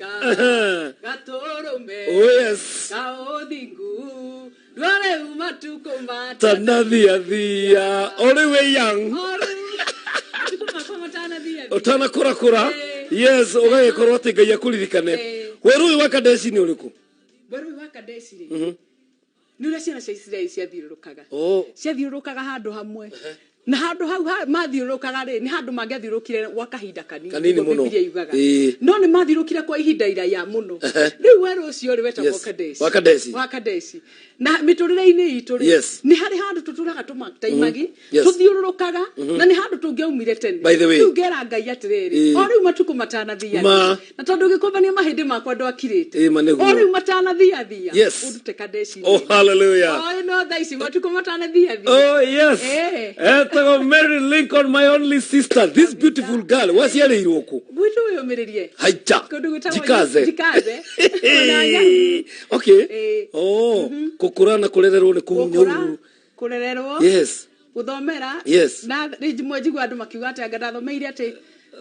Aha. Gatũrũme Oh yes. Ka ũthingu Ndwarĩu matukũ Tanathiathia. O rĩu wĩ young. O rĩu matukũ makwa matanathiathia. Ũtanakũrakũra. Ĩĩ. Yes, ũgagĩkorwo atĩ Ngai akũririkane. Ĩĩ. Werũ ũyũ wa Kadeshi nĩ ũrĩkũ? Werũ ũyũ wa Kadeshi rĩ, nĩ ũrĩa ciana cia Isiraeli ciathiũrũrũkaga. Oh. Ciathiũrũrũkaga handũ hamwe. Na handũ hau mathiũrũrũkaga rĩ, nĩ handũ mangĩathiũrũrũkire gwa kahinda kanini. Kanini nĩguo mũno. Bibilia yugaga. Ĩĩ. No nĩ mathiũrũrũkire kwa ihinda iraya mũno. Rĩu werũ ũcio rĩ wetagwo Kadeshi. Wa Kadeshi. Wa Kadeshi. Na mĩtũrĩre-inĩ itũ rĩ, nĩ harĩ handũ tũtũraga ta imagi, tũthiũrũrũkaga, na nĩ handũ tũngĩaumire tene. By the way. Rĩu ngera Ngai atĩrĩrĩ, o rĩu matukũ matanathiathia. Ma. Na tondũ ũgĩkũmbania mahĩndĩ makwa ndwakirĩte. Ĩĩ, ma nĩguo. O rĩu matanathiathia. Ũndute Kadeshi. Oh, hallelujah. O no thaa ici matukũ matanathiathia. Oh yes. Eh. Etagwo Mary Lincoln, my only sister. This beautiful girl. Waciarĩirwo kũ? Gwitũ wĩyũmĩrĩrie. Haija. Kũndũ gwĩtagwo Jikaze. Jikaze. Ona Nyahururu. Okay. Eh. Oh, kũkũra na kũrererwo nĩ kũu Gũkũra, Nyahururu. kũrererwo. Gũthomera. Na rĩmwe njigua andũ makiuga atĩ anga ndathomeire atĩ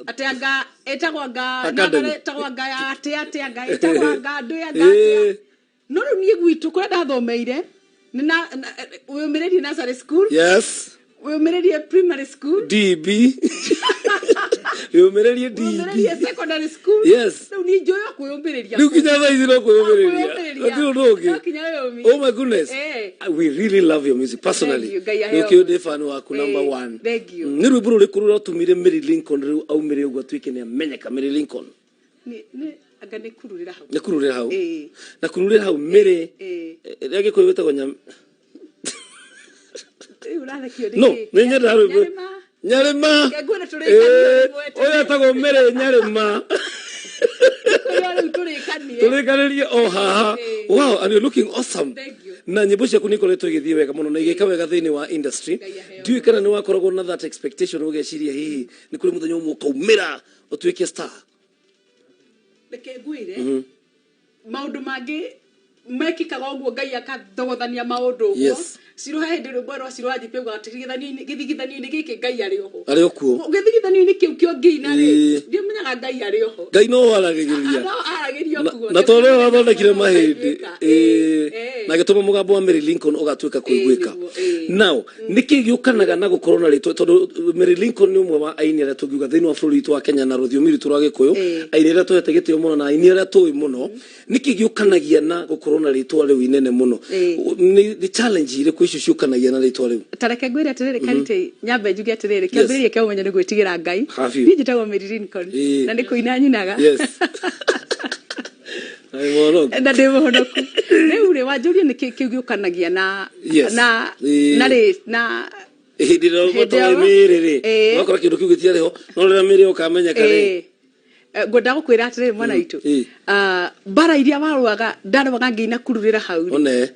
atĩ anga ĩtagwo anga Academy. natharĩ ĩtagwo anga ya atĩ atĩ anga ĩtagwo anga ndũĩ anga atĩa. No rĩu niĩ gwitũ kũrĩa ndathomeire nĩ na wĩyũmĩrĩrie nursery school. Wĩyũmĩrĩrie primary school. DB. Wĩyũmĩrĩrie DB. Wĩyũmĩrĩrie secondary school. Rĩu niĩ njũĩ o kwĩyũmĩrĩria. Rĩu nginya thaa ici no kwĩyũmĩrĩria. Kwĩyũmĩrĩria. Gũtirĩ ũndũ ũngĩ. No nginya wĩyũmĩrĩrie. Oh my goodness. We really love your music personally. Thank you. Ngai aheo. Nĩkĩo ndĩ fan waku number one. Thank you. Nĩ rwĩmbo rũrĩkũ rũratũmire Mary Lincoln rĩu aumĩre ũguo atuĩke nĩ amenyeka Mary Lincoln? Nĩ nĩ anga nĩ kururĩra hau. Nĩ kururĩra hau. Ĩĩ. Na kururĩra hau Mary. Ĩĩ. Rĩa Gĩkũyũ wĩtagwo nyam. Rĩu ũrathekio nĩ No, kĩ? nĩ nyendaga rwĩmbo. Nyarĩma. Nyarĩma. Reke nguone tũrĩkanie Ĩĩ, rĩmwe tene. Ũyũ etagwo Mary Nyarĩma. Kũrĩa rĩu tũrĩkanie. Tũrĩkanĩrie o haha. Ĩĩ. Wow, and you're looking awesome. Thank you. Na nyĩmbo ciaku nĩ ikoretwo igĩthiĩ wega mũno na igĩka wega thĩinĩ wa industry. Ngai aheo. Ndiũĩ kana nĩ wakoragwo na that expectation ũgeciria hihi nĩ kũrĩ mũthenya ũmwe ũkaumĩra ũtuĩke star. Reke ngwĩre maũndũ mangĩ mekĩkaga ũguo Ngai akathogothania maũndũ ũguo. Ciro he hĩndĩ rwĩmbo rwa Ciro wanjĩtie ugaga atĩ gĩthigithanio-inĩ gĩkĩ Ngai arĩ oho. Arĩ o kuo. Gĩthigithanio-inĩ kĩu kĩongĩina rĩ, ndiamenyaga Ngai arĩ oho. Ngai no aragĩrĩria. No aragĩria kuo. Na tondũ nĩwe wathondekire mahĩndĩ. Na agĩtũma mũgambo wa Mary Lincoln ũgatuĩka kũiguĩka. Now, nĩkĩ gĩũkanaga na gũkorwo na rĩtwa tondũ Mary Lincoln nĩ ũmwe wa aini arĩa tũngiuga thĩinĩ wa bũrũri witũ wa Kenya na rũthiomi rwitũ rwa Gĩkũyũ, aini arĩa tũhete gĩtĩo mũno na aini arĩa tũĩ mũno. Nĩkĩ gĩũkanagia na gũkorwo na rĩtwa rĩu inene mũno? Nĩ challenge irĩkũ icio ciũkanagia na rĩtwa rĩu? Ta reke ngwĩre atĩrĩrĩ Karĩtĩ, nyambe njuge atĩrĩrĩ, kĩambĩrĩria kĩa ũmenyo nĩ gwĩtigĩra Ngai. Niĩ njĩtagwo Mary Lincoln na nĩ kũina nyinaga. Na wĩ mũhonoku. Na ndĩ mũhonoku. Rĩu rĩ, wanjũria nĩkĩ kĩu gĩũkanagia na na na rĩ na Hĩndĩ ĩrĩa Hĩndĩ ũtoĩ ĩyo- mĩrĩ rĩ, ũgakora kĩndũ kĩu gĩtiarĩ ho, no rĩrĩa mĩrĩ ũkamenyeka rĩ. Ngwenda gũkwĩra atĩrĩrĩ mwana witũ, mbara iria warũaga, ndarũaga ngĩina kururĩra hau rĩ. One.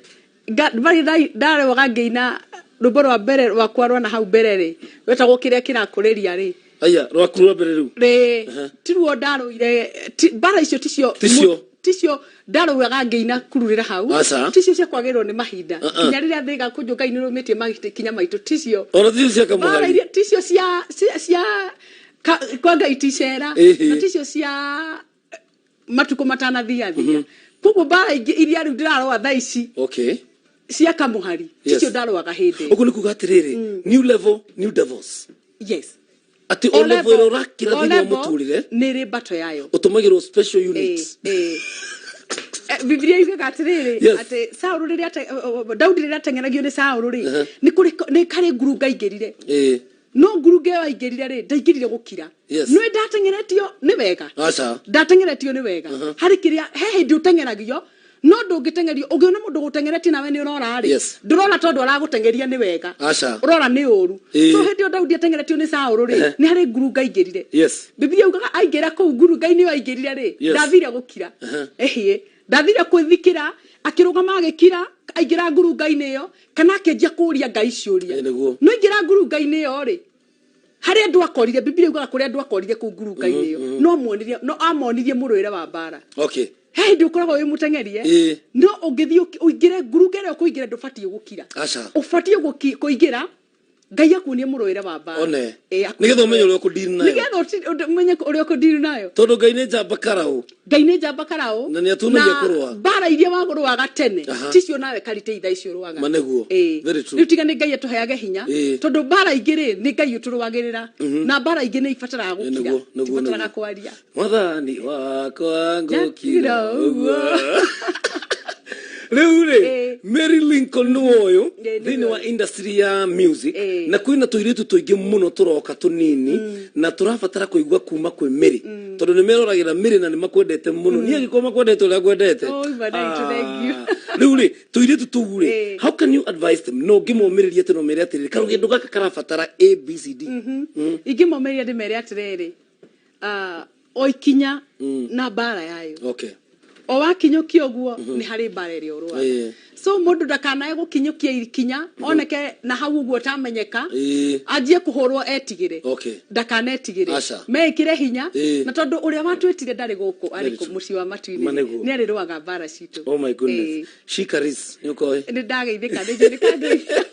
Mbara iria ndarũaga ngĩina rwĩmbo rwa mbere rwakwa rwa na hau mbere rĩ, rwetagwo kĩrĩa kĩrakũrĩria rĩ. Aya, rwaku rwa mbere rĩu. Rĩ, tiruo ndarũire, mbara icio ticio Ticio. Ticio ndarũaga ngĩina kururĩra hau. Aca. Ticio cia kwagĩrĩrwo nĩ mahinda. Uh-uh. Nginya rĩrĩa thĩ ĩgakũnjwo Ngai nĩ ũrũmĩtie makinya maitũ ticio. Ona ticio cia Mbara kamũhari. iria ticio cia cia cia ka, kwa Ngai ti cera. Na ticio cia matukũ matanathiathia. Koguo mbara ingĩ iria rĩu ndĩrarũa thaa ici cia kamũhari ticio ndarũaga hĩndĩ ĩyo. Ũguo nĩ kuga atĩrĩrĩ, new level, new devils. Yes. Atĩ O o level level, ĩrĩa ũrakĩra o thĩinĩ wa level mũtũrĩre, nĩ ĩrĩ mbato yayo. Ũtũmagĩrwo special units. Bibilia yugaga atĩrĩrĩ, atĩ Saũlũ rĩrĩa Daudi rĩrĩa ateng'eragio nĩ Saũlũ rĩ, nĩ kũrĩ nĩ karĩ ngurunga aingĩrire. No ngurunga ĩyo aingĩrire rĩ, ndaingĩrire gũkira. Nĩ ndateng'eretio nĩ wega. Aca. Ndateng'eretio nĩ wega. Harĩ kĩrĩa, he hĩndĩ ũteng'eragio, no ndũngĩteng'erio, ũngĩona mũndũ ũgũteng'eretie nawe nĩ ũrora rĩ, ndũrora tondũ aragũteng'eria nĩ wega. Aca. Ũrora nĩ ũru. So hĩndĩ ĩyo Daudi ateng'eretio nĩ Saũlũ rĩ, nĩ harĩ ngurunga aingĩrire. Bibilia yugaga aingĩra kũu ngurunga-inĩ ĩyo aingĩrire rĩ, ndathire gũkira. Ĩhĩ. Ndathire kwĩthikĩra, akĩrũgama agĩkira, aingĩra ngurunga-inĩ ĩyo, kana akĩanjia kũria Ngai ciũria. Ĩĩ nĩguo. No aingĩra ngurunga-inĩ ĩyo rĩ, harĩ andũ akorire, Bibilia yugaga kũrĩ andũ akorire kũu ngurunga-inĩ ĩyo, no muonirie, no amonirie mũrũĩre wa mbara. He hĩndĩ ũkoragwo wĩ mũteng'erie, no ũngĩthiĩ ũingĩre ngurunga ĩrĩa ũkũingĩra ndũbatiĩ gũkira. Aca. Ũbatiĩ kũingĩra. Ngai akuonie mũrũĩre wa mbara. One. Ĩ, akuonie Nĩgetha ũmenye ũrĩa ũkũdeal nayo. Nĩgetha ũmenye ũrĩa ũkũdeal nayo. Tondũ Ngai nĩ njamba karaũ. Ngai nĩ njamba karaũ. Na nĩatuonagia Na kũrũa. mbara iria wagũrũaga tene Aha. ticio nawe karite ithaa icio ũrũaga. Ma nĩguo. Ĩ. Very true. Rĩu tiga nĩ Ngai atũheage hinya. Ĩ. Tondũ mbara ingĩ rĩ nĩ Ngai ũtũrũagĩrĩra. Na mbara ingĩ nĩ ibataraga Ĩ, gũkira. nĩguo, nĩguo, Itibataraga nĩguo. kwaria. Mwathani wakwa ngũkira Njakira ũguo. ũguo. Rĩu rĩ, Ĩ. Mary Lincoln nĩ ũyũ Ĩ, nĩ thĩinĩ wa ũyũ. industry ya music Ĩ. na kwĩna tũirĩtu tũingĩ mũno tũroka tũnini na tũrabatara kũigua kuma kwĩ Mary tondũ nĩ meroragĩra Mary na nĩ makwendete mũno. Niĩ angĩkorwo makwendete ũrĩa ngwendete. Oi, bana itũ, thank you. Ah, rĩu rĩ tũirĩtu tũu rĩ, Ĩ. how can you advise them? No ũngĩmomĩrĩria atĩ no mere atĩrĩrĩ karũgendo gaka karabatara A B C D. Ingĩmomĩrĩria ndĩmere atĩrĩrĩ, ah, o ikinya na mbara yayo. Okay. O wakinyũkia ũguo nĩ harĩ mbara ĩrĩa ũrũaga. So mũndũ ndakanae gũkinyũkia ikinya oneke na hau ũguo ũtamenyeka, anjie kũhũrwo etigĩre. Okay. Ndakanetigĩre. Aca. Meĩkĩre hinya. Ĩĩ. Na tondũ ũrĩa watwĩtire ndarĩ gũkũ, arĩ Very kũ true. mũciĩ wa matu-inĩ. Ma nĩguo. Nĩ arĩrũaga mbara citũ. Oh my goodness. Ĩĩ. Shikaris, nĩ ũkoĩ? Nĩ ndageithĩka, nĩ njũĩ nĩ kangeithia.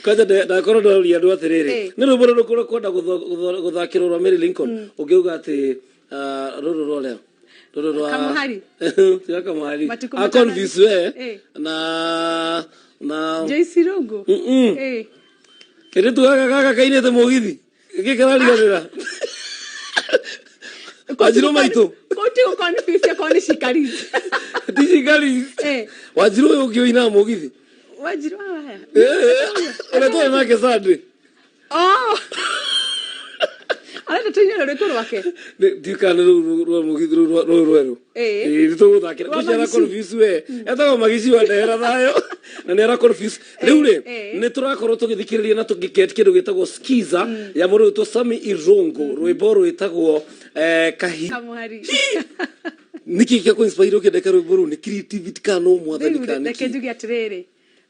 Kwanja ndakorwo ndoria andũ atĩrĩrĩ, Ĩĩ. nĩ rwĩmbo rũrĩkũ ũkwenda gũthakĩrwo rwa Mary Lincoln? Ũngĩuga atĩ, ah, rũrũ rwa rĩa? Rũrũ rwa Kamũhari. Tiga Kamũhari. Matukũ A matana- confuse we Ĩĩ. na Joyce Irũngũ. Mm-mm. Ĩĩ. Kĩrĩtu gaka gaka kainĩte mũgithi. Gĩkĩ kĩrariganĩra. Wanjirũ maitũ. Kũu ti gũ-confuse akorwo nĩ shikaris. Ti shikaris. Ĩĩ. Wanjirũ ũyũ ũngĩ ũinaga mũgithi. Wanjirũ aya. Ĩĩ. Ũrĩa twarĩ nake Sunday. Oh. Arenda tũine rũrĩkũ rwake? Ndiũĩ kana nĩ rũu rwa mũgithi rũu rũu rwerũ. Ĩĩ. Ĩĩ, nĩ tũgũthakĩra. Rwa Ngwĩciria Magici. confuse we. Etagwo Magici wa ndehera thayũ. Na nĩ ara confuse. Rĩu rĩ, Ĩĩ. nĩ tũrakorwo tũgĩthikĩrĩria na tũgĩket kĩndũ gĩtagwo Skiza ya mũndũ wĩtwo Sammy Irungu, rwĩmbo rwĩtagwo Kahi. Kamũhari. Nĩkĩ gĩa kũ-inspire ũkĩandĩka rwĩmbo rũu? Nĩ creativity kana no mwathani Rĩu kana reke nĩkĩ? njuge atĩrĩrĩ,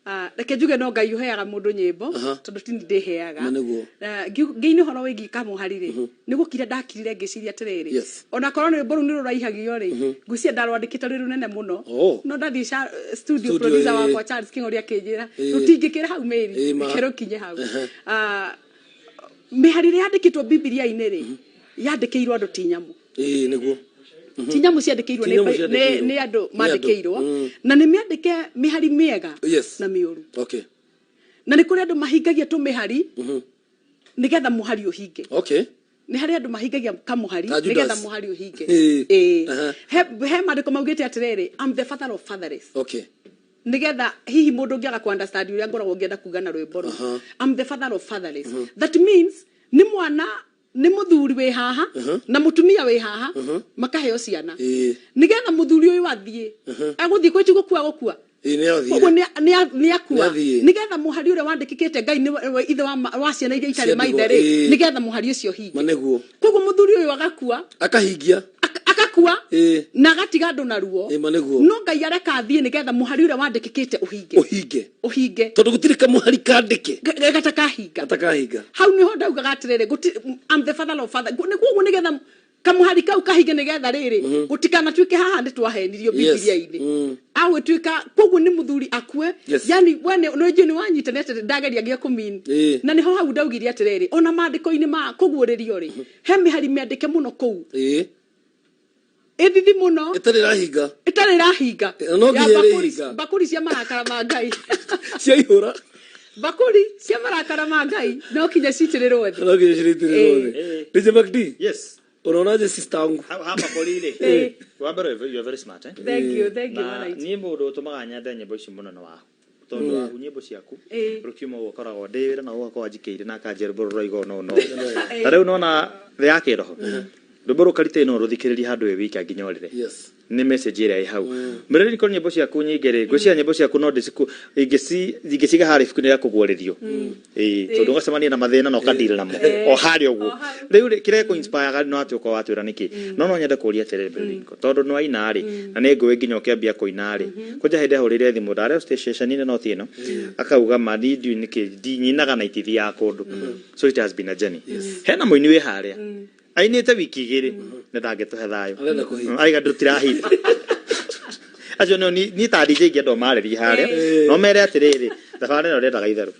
Ah, reke njuge no Ngai ũheaga mũndũ nyĩmbo tondũ ti niĩ ndĩheaga. Na nĩguo. Na ngĩina ũhoro wĩgiĩ kamũhari rĩ, nĩ gũkira ndakirire ngĩciria atĩrĩrĩ, Yes. ona korwo nĩ rwĩmbo rũu nĩ rũraihagio rĩ, ngwĩciria ndarwandĩkĩte rwĩ rũnene mũno. Oh. No ndathiĩ studio, Studio, producer ĩĩ. wakwa Charles King'ori akĩnjĩra, Ĩĩ. rũtingĩkĩra hau Mary, Ĩĩ, ma. reke rũkinye hau. Ah, mĩhari ĩrĩa yandĩkĩtwo Bibilia-inĩ rĩ, yandĩkĩirwo andũ ti nyamũ. Ĩĩ, nĩguo. Ti nyamũ ciandĩkĩirwo Ti nyamũ ciandĩkĩirwo. nĩ andũ Nĩ andũ. mandĩkĩirwo. Na nĩ mĩandĩke mĩhari mĩega Yes. na mĩũru. Okay. Na nĩ kũrĩ andũ mahingagia tũmĩhari nĩgetha mũhari ũhinge. Okay. Nĩ harĩ andũ mahingagia kamũhari Ta Judas. nĩgetha mũhari ũhinge. Ĩĩ. Ĩĩ. Aha. He maandĩko maugĩte atĩrĩrĩ, I'm the father of fatherless. Okay. Nĩgetha hihi mũndũ ũngĩaga ku understand ũrĩa ngoragwo ngĩenda kuga na rwĩmbo rũu. Aha. I'm the father of fatherless. That means nĩ mwana, nĩ mũthuri wĩ haha na mũtumia wĩ haha makaheo ciana. Ĩĩ. Nĩgetha mũthuri ũyũ athiĩ, agũthiĩ kwĩ ti gũkua gũkua. Ĩĩ, nĩ athire. Koguo nĩ akua. Nĩ athiĩ. Nĩgetha mũhari ũrĩa wandĩkĩkĩte Ngai nĩ ithe wa ciana iria itarĩ Cia ndigwa, maithe rĩ, ĩĩ. nĩgetha mũhari ũcio ũhinge. Ma nĩguo. Koguo mũthuri ũyũ agakua. Akahingia. Akakua Ĩĩ. na agatiga andũ na ruo. Ĩĩ, ma nĩguo. No Ngai areka athiĩ nĩgetha mũhari ũrĩa wandĩkĩkĩte ũhinge. Ũhinge. Ũhinge. Tondũ gũtirĩ kamũhari kandĩke. Gatakahinga. Gatakahinga. Hau nĩho ndaugaga atĩrĩrĩ, I'm the father of father. Nĩ koguo nĩgetha kamũhari kau kahinge nĩgetha rĩrĩ, gũtikanatuĩke haha nĩ twahenirio Yes. Bibilia-inĩ. Agũtuĩka, koguo nĩ mũthuri akue. Yes. Yani we nĩ njũĩ nĩ wanyita nĩ atĩ ndageria nginya kũmean. Ĩĩ. Na nĩho hau ndaugire atĩrĩrĩ, ona maandĩko-inĩ ma kũguũrĩrio rĩ, he mĩhari mĩandĩke mũno kũu. Ĩĩ. Ĩthithi mũno. Ĩtarĩ ĩrahinga. Ĩtarĩ ĩrahinga. Ĩĩ, no nginya Ya ĩrĩhinga. mbakũri cia marakara ma Ngai. Ciaihũra. Mbakũri cia marakara ma Ngai no kinya citĩrĩrwo thĩ. No nginya citĩrĩrwo thĩ. Ĩĩ. DJ MacD. Yes. Unaonaje sister wangu? Hapa polile. Ĩĩ. Wa mbere you are very smart, eh? Thank you, thank you, Na Maraiti. niĩ mũndũ ũtũmaga nyende nyĩmbo ici mũno nĩ waku. Tondũ waku nyĩmbo ciaku Ĩĩ. rũkiuma ũguo ũkoragwo ndĩ wĩra na ũgakorwo anjikĩire na akanjĩra rwĩmbo rũrũ rũraiga ũũ na ũũ na ũũ. Ta rĩu nona thĩ ya kĩroho. Rwĩmbo rũu karita no rũthikĩrĩrie handũ wĩ wika nginya ũrĩre. Yes. Nĩ message ĩrĩa ĩ hau. Mbere nĩ nyĩmbo ciaku nyingĩ rĩ, ngwĩciria nyĩmbo ciaku no ndĩciku ingĩciga harĩa ibuku-inĩ rĩa kũguũrĩrio. Ĩĩ, tondũ ũgacemania na mathĩna na ũkadeal namo o harĩa ũguo. Rĩu rĩ, kĩrĩa gĩkũ-inspire no atĩ ũkorwo watwĩra nĩkĩ. No nyende kũria atĩrĩrĩ Belinco, tondũ nĩ waina rĩ, na nĩ ngũĩ nginya ũkĩambia kũina rĩ, kwanja hĩndĩ ahũrĩire thimũ ndarĩ ceceni-inĩ no ti ĩno, akauga ma niĩ ndiũĩ nĩkĩ, nyinaga na itithiaga kũndũ. So it has been a journey. Hena mũini wĩ harĩa, ainĩte wiki igĩrĩ na ndangĩtũhe thayũ. Arenda kũhinga. Aiga ndũtirahinga. Acio nĩo niĩ ta DJ ingĩenda ũmarĩrie harĩa, no mere atĩrĩrĩ, thabarĩ ĩno ndĩendaga itherũ.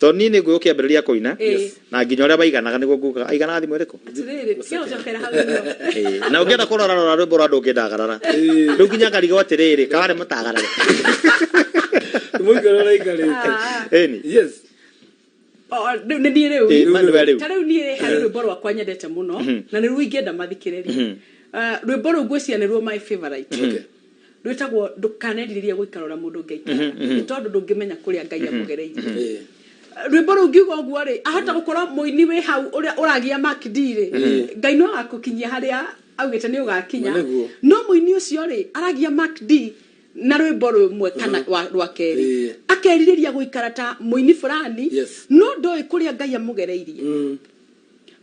Tondũ niĩ nĩ ngũĩ ũkĩambĩrĩria kũina Yes. na nginya ũrĩa waiganaga nĩguo ngugaga aiganaga thimũ ĩrĩkũ. Atĩrĩrĩ, tiga gũcokera hau ũguo. Ĩĩ, na ũngĩenda kũrora rora rwĩmbo rwa ndũngĩndagarara. Ĩĩ. Rĩu nginya ngarigwo atĩrĩrĩ, kawarĩ mũtagarare. Mũikaro ũraikarĩte. Ah. Ĩni. Yes. O, rĩu nĩ niĩ rĩu. Ĩĩ, ma nĩwe rĩu. Ta rĩu niĩ harĩ rwĩmbo rwakwa nyendete mũno na nĩruo ingĩenda mathikĩrĩrie. Ah, rwĩmbo rũu ngwĩciria nĩruo my favorite. Okay. Rwĩtagwo ndũkanerirĩrie gũikara ũrĩa mũndũ ũngĩ aikaraga nĩ tondũ ndũngĩmenya kũrĩa Ngai amũgereirie. Ĩĩ. Rwĩmbo rũu ngiuga ũguo rĩ, ahota gũkorwo mũini wĩ hau ũrĩa ũragia Mark D rĩ, Ngai no agakũkinyia harĩa augĩte nĩ ũgakinya. Ma nĩguo. No mũini ũcio rĩ, aragia Mark D na rwĩmbo rũmwe kana rwa kerĩ. Akerirĩria gũikara ta mũini fulani, no ndoĩ kũrĩa Ngai amũgereirie.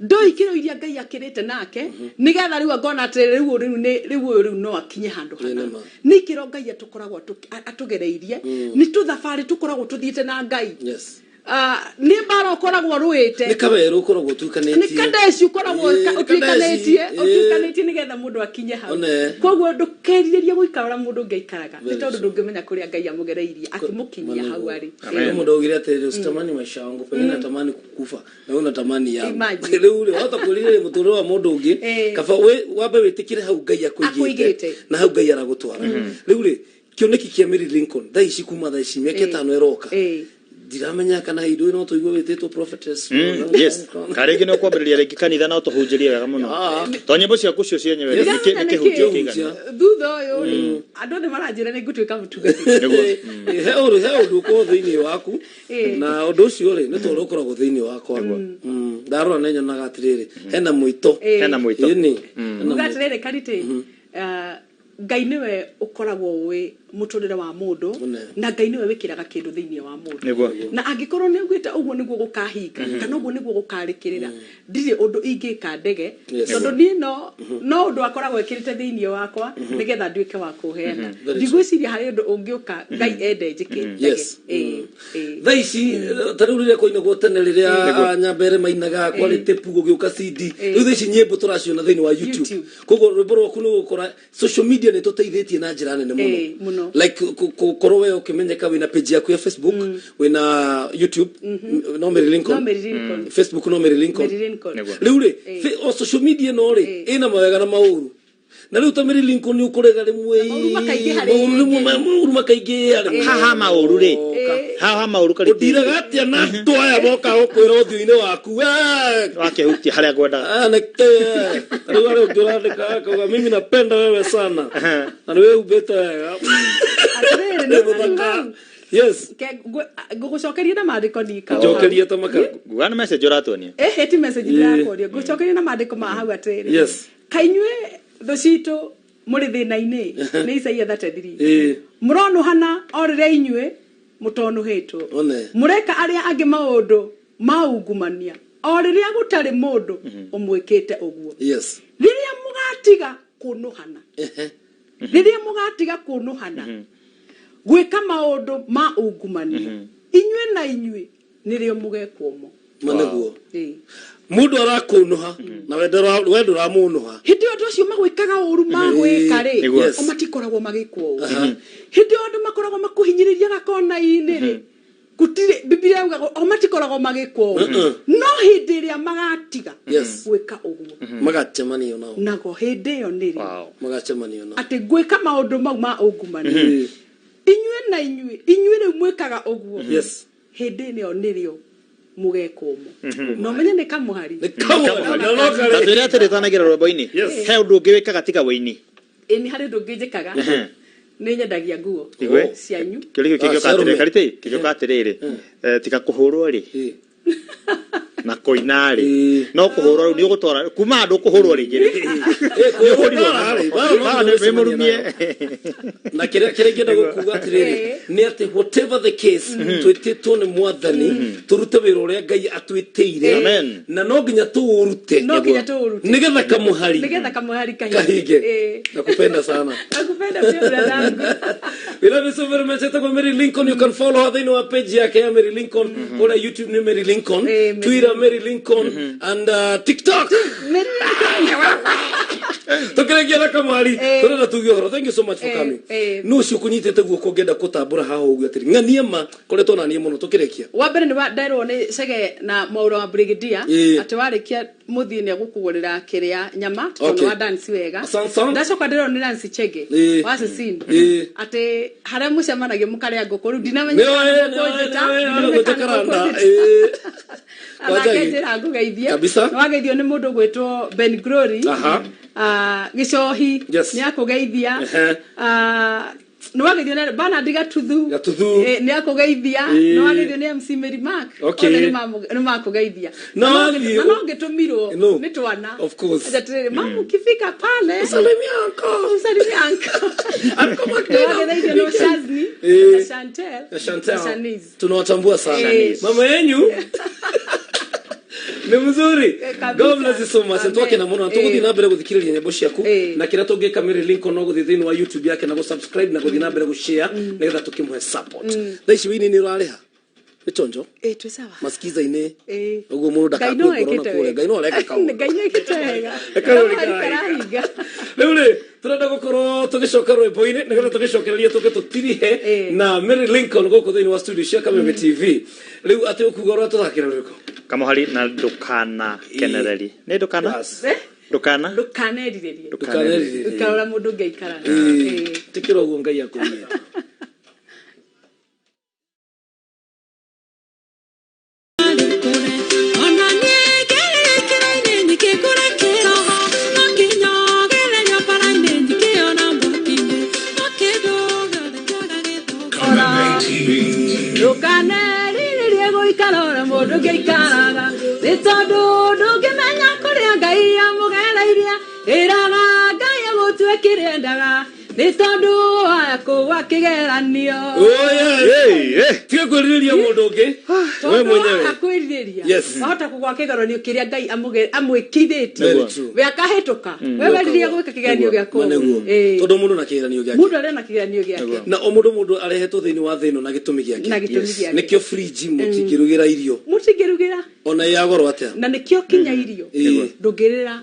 Ndoĩ ikĩro iria Ngai akĩrĩte nake, nĩgetha rĩu angona atĩ rĩu ũyũ rĩu nĩ rĩu ũyũ rĩu no akinye handũ hana. Nĩ ma. Nĩ ikĩro Ngai atũkoragwo atũgereirie, nĩ tũthabarĩ tũkoragwo tũthiĩte na Ngai. Yes. Ah, nĩ mbara ũkoragwo ũrũĩte. Nĩ kawerũ ũkoragwo ũtuĩkanĩtie. Nĩ kadeci ũkoragwo Ĩĩ, nĩ ũtuĩkanĩtie, kadeci. Ĩĩ. ũtuĩkanĩtie nĩgetha mũndũ akinye hau. One. Koguo ndũkerirĩrie gũikara ũrĩa mũndũ ũngĩ aikaraga, nĩ Very tondũ true. ndũngĩmenya kũrĩa Ngai amũgereirie akĩmũkinyia hau arĩ. Nĩ mũndũ augire atĩrĩrĩ, usitamani maisha yangu, pengine natamani kukufa na wewe unatamani yangu. Imagine. Rĩu rĩ, wahota kwĩrirĩria mũtũrĩre wa mũndũ ũngĩ, kaba wambe wĩtĩkĩre hau Ngai akũigĩte Akũigĩte. na hau Ngai aragũtwara. Rĩu rĩ, kĩoneki kĩa Mary Lincoln thaa ici kuma thaa ici mĩaka ĩtano ĩroka ndiramenya kana ithuĩ no tũigue wĩtĩtwo prophetess. Yes, ka rĩngĩ nĩ ũkwambĩrĩria rĩngĩ kanitha no tũhunjĩrie wega mũno. Ah. To nyĩmbo ciaku cio cienyewe Yes. nĩ kĩhunjio Ndĩramenya kĩigana. Thutha ũyũ rĩ, andũ othe maranjĩra nĩ ngũtuĩka mũtungatĩri. Nĩguo. He ũndũ he ũndũ ũkoragwo thĩinĩ waku na ũndũ ũcio rĩ nĩ tondũ ũkoragwo thĩinĩ wakwa. Ndarora nĩ nyonaga atĩrĩrĩ hena mwĩto. Hena mwĩto. Ĩni. Hena Nguga mwĩto. atĩrĩrĩ Kariti, ah, Ngai nĩwe ũkoragwo ũĩ mũtũrĩre wa mũndũ One. na Ngai nĩwe wĩkĩraga kĩndũ thĩinĩ wa mũndũ. Nĩguo. Na angĩkorwo nĩ augĩte ũguo nĩguo gũkahinga kana ũguo nĩguo gũkarĩkĩrĩra, ndirĩ ũndũ ingĩka ndege Yes. tondũ niĩ no no ũndũ akoragwo ekĩrĩte thĩinĩ wakwa nĩgetha nduĩke wa kũheana. Very true. Ndigwĩciria harĩ ũndũ ũngĩũka Ngai ende njĩke ndege. Yes. Ĩĩ, ĩĩ. Thaa ici ta rĩu rĩrĩa kwainagwo tene rĩrĩa Nyambere mainaga kwarĩ tape gũgĩũka CD, rĩu thaa ici nyĩmbo tũraciona thĩinĩ wa YouTube. YouTube. Koguo rwĩmbo rwaku nĩ ũgũkora social media nĩ tũteithĩtie na njĩra nene mũno. Ĩĩ, mũno. Like gũkorwo we ũkĩmenyeka wĩna page yaku ya Facebook, wĩna YouTube, no Mary Lincoln. No Mary Lincoln. Facebook no Mary Lincoln. Mary Lincoln. Nĩguo. Rĩu rĩ, o social media ĩno rĩ, ĩna mawega na maũru. Na rĩu ta Mary Lincoln nĩ ũkũrega rĩmwe. Na maũru makaingĩha Maũru rĩngĩ. rĩmwe maũru makaingĩha rĩmwe. Haha maũru rĩ. Haha maũru karĩ. Ũndiraga atĩa na andũ aya moka gũkwĩra ũthiũ-inĩ waku we Wakĩhutia harĩa ngwendaga. Ah, nĩkĩ rĩu arĩa ũngĩ ũrandĩka akauga mimi napenda wewe sana na nĩ wĩhumbĩte wega. Atĩrĩrĩ, Nĩ nĩ mũthaka. Yes. Ngũgũcokeria na maandĩko nika. Njokeria ta maka. Nguga nĩ message ũratuonia. Ĩhĩ ti message ndĩrakũria. Ngũcokeria na maandĩko ma hau atĩrĩrĩ. Yes. Kainyuĩ thũ citũ mũrĩ thĩna-inĩ nĩ Isaia 33. Ĩĩ. Mũronũhana o rĩrĩa inyuĩ mũtonũhĩtwo. One. Mũreka arĩa angĩ maũndũ ma ungumania o rĩrĩa gũtarĩ mũndũ ũmwĩkĩte ũguo. Yes. Rĩrĩa mũgatiga kũnũhana. Rĩrĩa mũgatiga kũnũhana gwĩka maũndũ ma ungumania, inyuĩ na inyuĩ nĩrĩo mũgekwo mo. Ma nĩguo. Ĩĩ. Mũndũ arakũnũha na we ndũra- we ndũramũnũha. Hĩndĩ ĩyo andũ acio magwĩkaga ũru magwĩka rĩ, Nĩguo. Yes. o matikoragwo magĩkwo ũru. Hĩndĩ ĩyo andũ makoragwo makũhinyĩrĩria gakona-inĩ rĩ, gũtirĩ Bibilia yugaga o matikoragwo magĩkwo ũru. Mm-mm. No hĩndĩ ĩrĩa magatiga Yes. gwĩka ũguo, Magacemanio nao. nago hĩndĩ ĩyo nĩrĩo Wow. Magacemanio nao. atĩ gwĩka maũndũ mau ma ungumania, inyuĩ na inyuĩ, inyuĩ rĩu mwĩkaga ũguo, Yes. Hĩndĩ ĩyo nĩrĩo mũgekwo mo. Na ũmenye nĩ kamũhari. Nĩ kamũhari. Na no karĩ. Ta twĩre atĩrĩ twanagĩra rwĩmbo-inĩ. Yes. He ũndũ ũngĩ wĩkaga tiga wĩini. Ĩĩ nĩ harĩ ũndũ ũngĩ njĩkaga. Nĩ nyendagia nguo Igue. cianyu. Kĩũria kĩu Ah, kĩngĩũka cia atĩrĩrĩ, arũme. Karĩtĩ, kĩngĩũka atĩrĩrĩ, tiga kũhũrwo rĩ, Ĩĩ. na kũina rĩ, Ĩĩ. no kũhũrwo rĩu nĩ ũgũtwara kuma handũ kũhũrwo rĩngĩ rĩ. Ĩĩ, kũhũrwo Nĩ ũhũrirwo mbara rĩ, mũno. mbara no Mbara nginya nĩ ũcemanie mũrumie. nayo. Na kĩrĩa kĩrĩa ingĩenda gũkuga atĩrĩrĩ nĩ atĩ whatever the case twĩtĩtwo nĩ mwathani tũrute wĩra ũrĩa Ngai atwĩtĩire. Amen. Na no nginya tũũrute. No nginya tũũrute. Nĩgetha kamũhari. Nĩgetha kamũhari kahinge. Kahinge. Ĩĩ. Nakupenda sana. Nakupenda pia brother yangu. We love you so very much. Etagwo Mary Lincoln. You can follow her thĩinĩ wa page yake ya Mary Lincoln. Kũrĩa YouTube nĩ Mary Lincoln. Eh, Mary Twitter Mary Lincoln and TikTok. Mary Lincoln. Tũkĩrĩkia na kamwari. Ngari tũrenda tuge ũhoro. Thank you so much for coming. Nũ ũcio ũkũnyitĩte guoko ngenda kũtambũra haha ũguo atĩrĩ ng'anie ma koretwo na niĩ mũno tũkĩrĩkia. Wa mbere nĩ nderwo nĩ Chege na Mwaũra wa Brigadier atĩ warĩkia mũthiĩ nĩ egũkũgũrĩra kĩrĩa nyama tondũ wa dance wega. Asante sana. Ndacoka ndĩrwo nĩ Nancy Chege wa Cecine atĩ harĩa mũcemanagia mũkarĩa ngũkũ rĩu ndinamenya kana Nĩoĩ, nĩoĩ, mũkũnjĩta, nĩoĩ, ndinamenya nĩoĩ, kana karanda. mũkũnjĩta. Kwanja Anake gĩ- njĩra ngũgeithie. Kabisa. Nĩ wageithio nĩ mũndũ ũgwĩtwo Ben Glory. Ah, Gĩcohi nĩ akũgeithia. Ah, nĩ wageithio nĩ Bernard Gatuthu. Gatuthu. Nĩ akũgeithia. Nĩ wageithio nĩ MC Mary Mark. Othe nĩ makũgeithia. Na Na wathiĩ na no ngĩtũmirwo No. nĩ twana. Of course. Atĩrĩrĩ, mamu ukifika pale Usalimia uncle. usalimia uncle. Uncle Nĩ McDonald. wageithio nĩ Shazni na Chantel Na Chantel. na Shanice. Tunawatambua sana. Mama yenyu nĩ mzuri. Kabisa. God bless you so much. Amen. Twakena mũno na tũgũthiĩ na mbere gũthikĩrĩria nyĩmbo ciaku na kĩrĩa tũngĩka Mary Lincoln no gũthiĩ thĩinĩ wa YouTube yake na gũ-subscribe na gũthiĩ na mbere gũ-share nĩgetha tũkĩmũhe support. Thaa ici wĩini nĩ ũrarĩha? Nĩ chonjo? Twĩ sawa. Masikiza-inĩ. Ũguo mũndũ Ngai no ndakakue ngoro na ekĩte kũrĩa. wega. Ngai no areka kaũndũ. Ngai no ekĩte wega. Reke rĩu Kamari rĩkarahinga. karahinga. Rĩu rĩ tũrenda gũkorwo tũgĩcoka rwĩmbo-inĩ nĩgetha tũgĩcokererie tũke tũtirihe na Mary Lincoln gũkũ thĩinĩ wa studio cia Kameme TV. Rĩu atĩ ũkuga ũrĩa tũthakĩra rwĩmbo. Kamũhari na ndũkana kenereri. Nĩ ndũkana? Yes. Ndũkana? Ndũkanerirĩrie. Ndũkanerirĩrie. Ikara ũrĩa mũndũ ũngĩ aikaraga. Tĩkĩra ũguo Ngai akũiyĩte. Ndũkanerirĩrie gũikara ũrĩa mũndũ ũngĩ aikaraga, nĩ tondũ ndũngĩmenya kũrĩa Ngai amũgereirie. Ĩraga Ngai agũtue kĩrĩa endaga, nĩ tondũ wa kũgwa kĩgeranio. Oh, yes. Hey, hey. Tiga kwĩrirĩria mũndũ ũngĩ we Tondũ mwenyewe. waga kwĩrirĩria Yes. wahota kũgwa kĩgeranio kĩrĩa Ngai amwĩkithĩtie. Very true. We akahĩtũka. We werirĩria gwĩka kĩgeranio gĩa Ma nĩguo. kũu. Tondũ mũndũ na kĩgeranio gĩake. Mũndũ arĩ na kĩgeranio gĩake. Na o mũndũ mũndũ arehetwo thĩinĩ wa thĩ ĩno na gĩtũmi gĩake. Na gĩtũmi gĩake. Nĩkĩo fridge mũtingĩrugĩra irio Mũtingĩrugĩra. ona ya goro atĩa. Na nĩkĩo kinya irio. Ndũngĩrĩra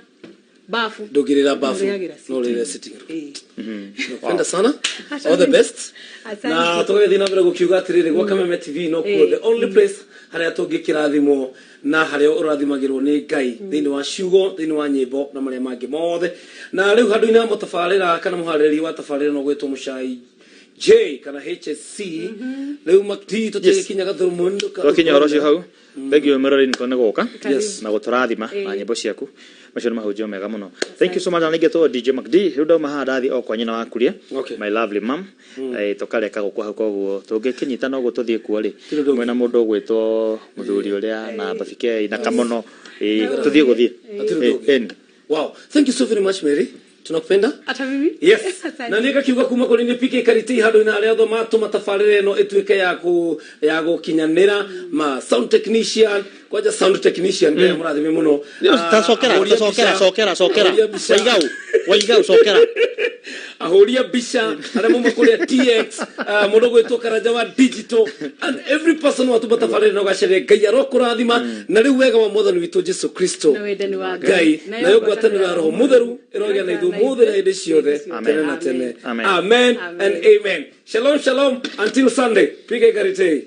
bafu. Ndũngĩrĩra bafu. Ũrĩagĩra No ũrĩre sitting room. Nakupenda sana. Asante. All the best. Asante. Na tũgagĩthiĩ na mbere gũkiuga atĩrĩrĩ gwa Kameme TV no kuo the only place harĩa tũngĩkĩrathimwo na harĩa ũrathimagĩrwo nĩ Ngai thĩinĩ wa ciugo, thĩinĩ wa nyĩmbo na marĩa mangĩ mothe. Na rĩu handũ-inĩ ha mũtabarĩra kana mũharĩrĩria wa tabarĩra no gwĩtwo Mũcai J kana HSC. Rĩu Makti tũtigĩkinya gathurumũndũ ka Twakinya ũhoro ũcio hau. Thank you Mary Lincoln nĩ gũka Yes. na gũtũrathima na nyĩmbo ciaku. Macio nĩ mahunjio mega mũno. Thank you so much na ningĩ DJ MacD. Rĩu ndauma haha ndathiĩ o kwa nyina wa kuria. Okay. My lovely mom. Tũkareka gũkũ hau koguo tũngĩkĩnyita no ũguo tũthiĩ kuo rĩ. Ti ũndũ ũngĩ. Mwĩna mũndũ ũgwĩtwo mũthuri ũrĩa na Baby na Kamono. Tũthiĩ gũthiĩ. Hatirĩ ũndũ ũngĩ. Ĩni. Wow. Thank you so very much Mary. Tunakupenda. Ata mimi? Yes. Asante. Na nĩ ngakiuga kuma kũrĩ nĩ PK Karitei handũ-inĩ harĩa othe matũma tabarĩra ĩno ĩtuĩke ya kũ ya gũkinyanĩra ma sound technician kwanja sound technician Ngai amũrathime mũno. Ta cokera, Ahũri a ta cokera, mbica- cokera, cokera. ahũri a mbica- Waigau, waigau, cokera. ahũri a mbica arĩa mauma kũrĩa TX mũndũ gwĩtwo Karanja wa digital and every person watũma tabarĩra ĩno gacerere Ngai arokũrathima na rĩu wega wa mwathani witũ Jesu Kristo Na wendani wa Ngai nayo ngwatanĩro ya Roho Mũtheru ĩrogĩa na ithuĩ ũmũthĩ na hĩndĩ ciothe Amen. tene na tene Amen. amen Amen. and amen. Shalom shalom until Sunday. Piga ikaritei.